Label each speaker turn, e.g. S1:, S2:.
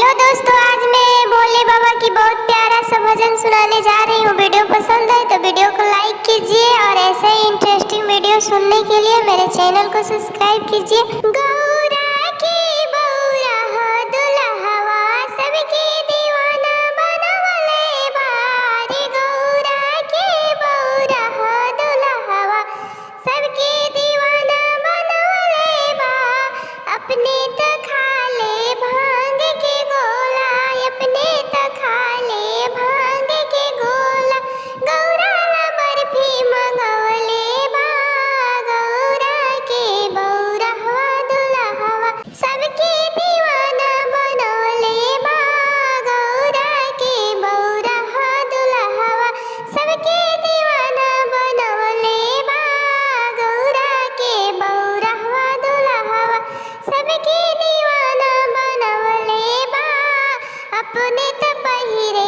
S1: Hello दोस्तों, आज मैं भोले बाबा की बहुत प्यारा सा भजन सुनाने जा रही हूँ। वीडियो पसंद आए तो वीडियो को लाइक कीजिए और ऐसे ही इंटरेस्टिंग वीडियो सुनने के लिए मेरे चैनल को सब्सक्राइब कीजिए। गौरा की बौरा हो दुल्हवा, सबके दीवाना बनवले बारी। गौरा के बौरा हो दुल्हवा, सबके दीवाना बनवले बा। अपने त खा ले भांग के गोला, अपने त खा ले भांग के गोला। गौरा ला बर्फी मंगवले बा। गौरा के बौरा दुल्हवा, सबके दीवाना बनवले बा। गौरा के बौरा दुल्हवा, सबके दीवाना बनवले बा। गौरा के बौरा दुल्हवा, सबके दीवाना बनवले बा। अपने त पहिरे